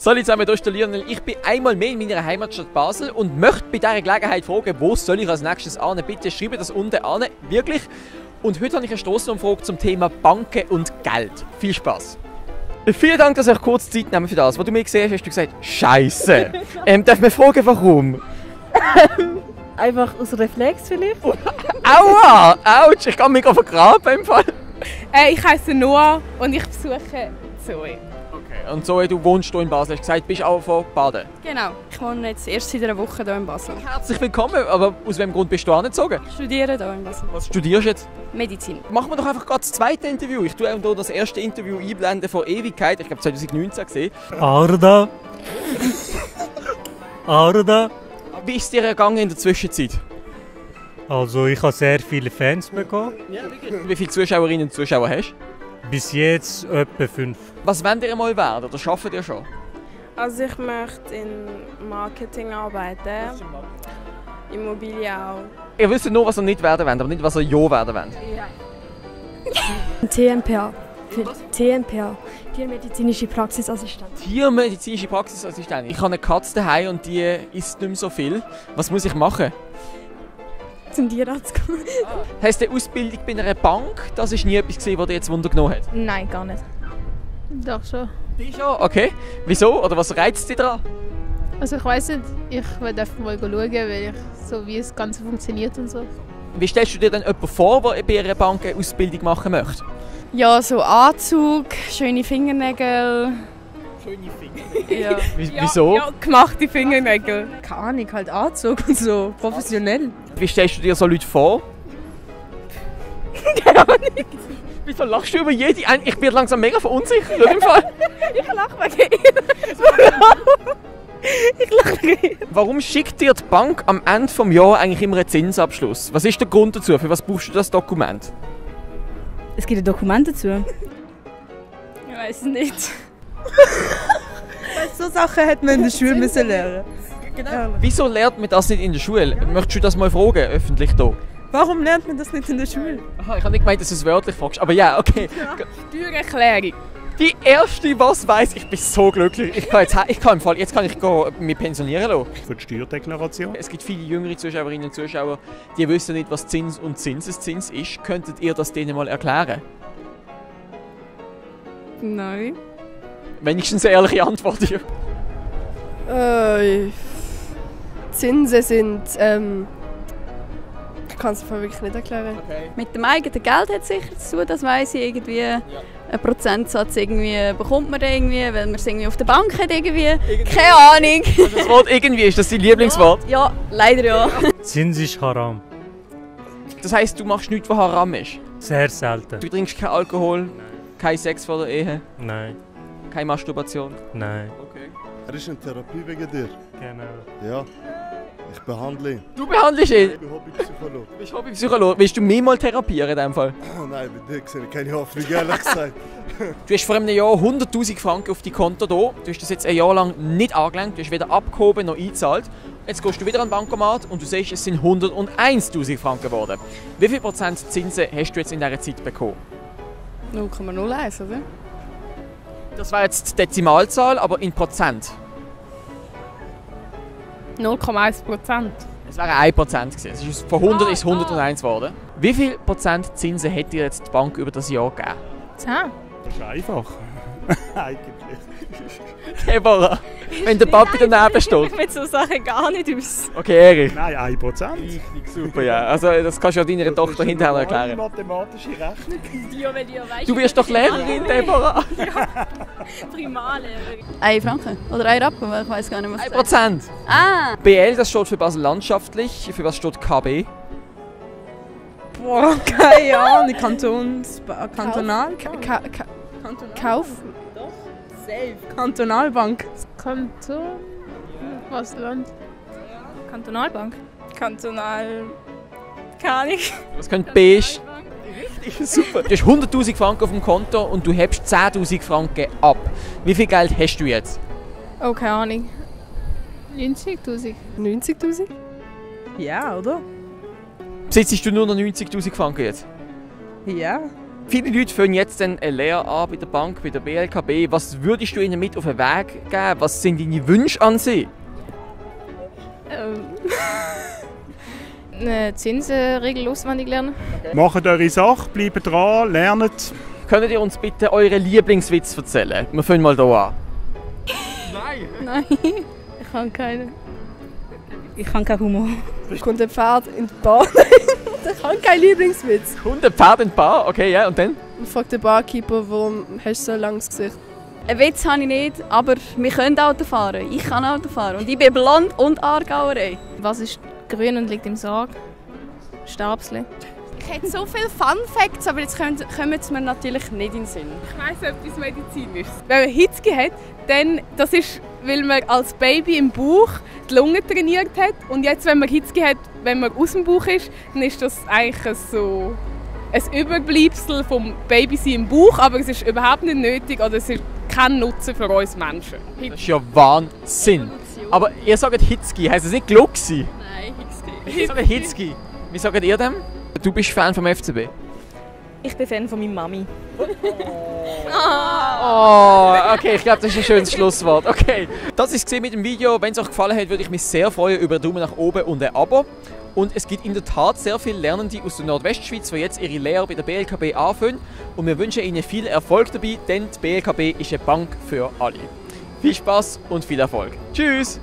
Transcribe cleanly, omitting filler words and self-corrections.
Salut zusammen, hier ist der Lionel. Ich bin einmal mehr in meiner Heimatstadt Basel und möchte bei dieser Gelegenheit fragen, wo soll ich als nächstes an? Bitte schreibe das unten an, wirklich. Und heute habe ich eine Strassenumfrage zum Thema Banken und Geld. Viel Spaß. Vielen Dank, dass ihr euch kurz Zeit nehmt für das. Als du mich gesehen hast, hast du gesagt, Scheiße. Darf man fragen, warum? Einfach aus Reflex vielleicht? Aua! Autsch! Ich kann mich vergraben im Fall. Ich heiße Noah und ich besuche Zoe. Okay. Und Zoe, du wohnst hier in Basel. Hast gesagt, bist auch von Baden. Genau, ich wohne jetzt erst seit einer Woche hier in Basel. Herzlich willkommen. Aber aus welchem Grund bist du angezogen? Ich studiere hier in Basel. Was studierst du jetzt? Medizin. Machen wir doch einfach gerade das zweite Interview. Ich tue hier das erste Interview einblenden vor Ewigkeit. Ich glaube 2019 gesehen. Arda. Arda. Wie ist es dir ergangen in der Zwischenzeit? Also ich habe sehr viele Fans bekommen. Ja, wirklich. Wie viele Zuschauerinnen und Zuschauer hast du? Bis jetzt etwa 5. Was wollt ihr mal werden oder arbeitet ihr schon? Also ich möchte in Marketing arbeiten, Immobilien auch. Ihr wisst nur, was ihr nicht werden wollt, aber nicht, was ihr ja werden wollt. Ja. TMPA. Für TMPA. Tiermedizinische Praxisassistent. Tiermedizinische Praxisassistent. Ich habe eine Katze daheim und die isst nicht mehr so viel. Was muss ich machen? Zum Tierarzt kommen. Hast du eine Ausbildung bei einer Bank? Das ist nie etwas gesehen, was dir jetzt Wunder genommen hat. Nein, gar nicht. Doch schon. Die schon? Okay. Wieso? Oder was reizt dich daran? Also ich weiss nicht, ich werde einfach mal schauen, weil ich so wie das Ganze funktioniert und so. Wie stellst du dir denn jemanden vor, der bei einer Bank eine Ausbildung machen möchte? Ja, so Anzug, schöne Fingernägel. Schöne Finger. Ja. Wieso? Ja, gemachte Fingernägel. Keine Ahnung, halt Anzug und so, professionell. Wie stellst du dir so Leute vor? Keine Ahnung. Wieso lachst du über jede? Ich bin langsam mega verunsichert. Im Fall. Ich lache wegen ihr. Ich lache wegen ihr. Warum schickt dir die Bank am Ende des Jahres eigentlich immer einen Zinsabschluss? Was ist der Grund dazu? Für was brauchst du das Dokument? Es gibt ein Dokument dazu. Ich weiß es nicht. So Sachen hätte man in der Schule müssen lernen. Genau. Wieso lernt man das nicht in der Schule? Möchtest du das mal fragen, öffentlich hier? Warum lernt man das nicht in der Schule? Aha, ich habe nicht gemeint, dass du es wörtlich fragst, aber ja, okay. Steuererklärung. Die erste, was weiss, ich bin so glücklich. Jetzt kann ich mich pensionieren lassen. Für die Steuerdeklaration. Es gibt viele jüngere Zuschauerinnen und Zuschauer, die wissen nicht, was Zins und Zinseszins ist. Könntet ihr das denen mal erklären? Nein. Wenigstens eine ehrliche Antwort hier. Zinsen sind, ich kann es wirklich nicht erklären. Okay. Mit dem eigenen Geld hat es sicher zu tun, das weiss ich irgendwie. Einen Prozentsatz irgendwie bekommt man irgendwie, weil man es irgendwie auf der Bank hat irgendwie. Keine Ahnung. Also das Wort irgendwie, ist das dein Lieblingswort? Ja, leider ja. Zins ist Haram. Das heisst, du machst nichts, was haram ist? Sehr selten. Du trinkst keinen Alkohol, keinen Sex vor der Ehe, Nein, keine Masturbation? nein. Okay. Er ist in Therapie wegen dir. Genau. Ja. Ich behandle ihn. Du behandelst ihn? Ich bin Hobbypsychologe. Du bist Hobbypsychologe. Willst du mich mal therapieren in dem Fall? Nein, bei dir sehe ich keine Hoffnung, ehrlich gesagt. Du hast vor einem Jahr 100'000 Franken auf dein Konto da. Du hast das jetzt ein Jahr lang nicht angelenkt. Du hast weder abgehoben noch eingezahlt. Jetzt gehst du wieder an den Bankomat und du siehst, es sind 101'000 Franken geworden. Wie viel Prozent Zinsen hast du jetzt in dieser Zeit bekommen? 0,01, oder? Das war jetzt die Dezimalzahl, aber in Prozent. 0,1%. Es wäre 1% gewesen. Es ist von 100 ist 101 geworden. Wie viel Prozent Zinsen hätte dir jetzt die Bank über das Jahr gegeben? 10. Das ist einfach. Eigentlich. Deborah, wenn der Papi daneben steht. Ich mit so Sachen gar nicht aus. Okay, Erich. Nein, 1%. Super, ja. Also das kannst du ja deiner Tochter hinterher erklären. Mathematische Rechnung. Ja, wenn ihr weißt, Du wirst doch Lehrerin, Deborah. Primarlehrerin. 1 Franken oder 1 Rappen, weil ich weiß gar nicht, was das 1%. ist. Ah! BL, das steht für Basel landschaftlich. Für was steht KB? Boah, keine Ahnung. Kantonal? Kauf. Safe. Kantonalbank. Kanton. Was Land? Kantonalbank. Kantonal. Keine Ahnung. Was könnte B ist? Richtig, super. Du hast 100'000 Franken auf dem Konto und du hebst 10'000 Franken ab. Wie viel Geld hast du jetzt? Oh, keine Ahnung. 90'000. 90'000? Ja, oder? Besitzt du nur noch 90'000 Franken jetzt? Ja. Viele Leute fangen jetzt eine Lehre an bei der Bank, bei der BLKB. Was würdest du ihnen mit auf den Weg geben? Was sind deine Wünsche an sie? Eine Zinsregel auswendig lernen. Macht eure Sache, bleibt dran, lernt. Könnt ihr uns bitte euren Lieblingswitz erzählen? Wir fangen mal hier an. Nein, ich habe keinen. Ich habe keinen Humor. Kommt ein Pferd in die Bar. Ich habe keinen Lieblingswitz. Kommt ein Pferd in die Bar, okay, ja, und dann? Und fragt der Barkeeper, warum hast du so langes Gesicht? Einen Witz habe ich nicht, aber wir können Auto fahren. Ich kann Auto fahren und ich bin blond und Aargauerei. Was ist grün und liegt im Sarg? Stabsli. Ich hätte so viele Fun Facts, aber jetzt kommen sie mir natürlich nicht in den Sinn. Ich weiss etwas Medizinisches. Wenn man Hitzki hat, dann das ist, weil man als Baby im Bauch die Lunge trainiert hat. Und jetzt, wenn man Hitzki hat, wenn man aus dem Bauch ist, dann ist das eigentlich so ein Überbleibsel vom Babysein im Bauch. Aber es ist überhaupt nicht nötig oder es ist kein Nutzen für uns Menschen. Das ist ja Wahnsinn. Aber ihr sagt Hitzki, heisst das nicht Glucksi? Nein, Hitzki. Ich sage Hitzki. Wie sagt ihr dem? Du bist Fan vom FCB? Ich bin Fan von meiner Mami. Oh, okay, ich glaube, das ist ein schönes Schlusswort. Okay, das war es mit dem Video. Wenn es euch gefallen hat, würde ich mich sehr freuen über einen Daumen nach oben und ein Abo. Und es gibt in der Tat sehr viele Lernende aus der Nordwestschweiz, die jetzt ihre Lehre bei der BLKB anfangen. Und wir wünschen ihnen viel Erfolg dabei, denn die BLKB ist eine Bank für alle. Viel Spaß und viel Erfolg. Tschüss!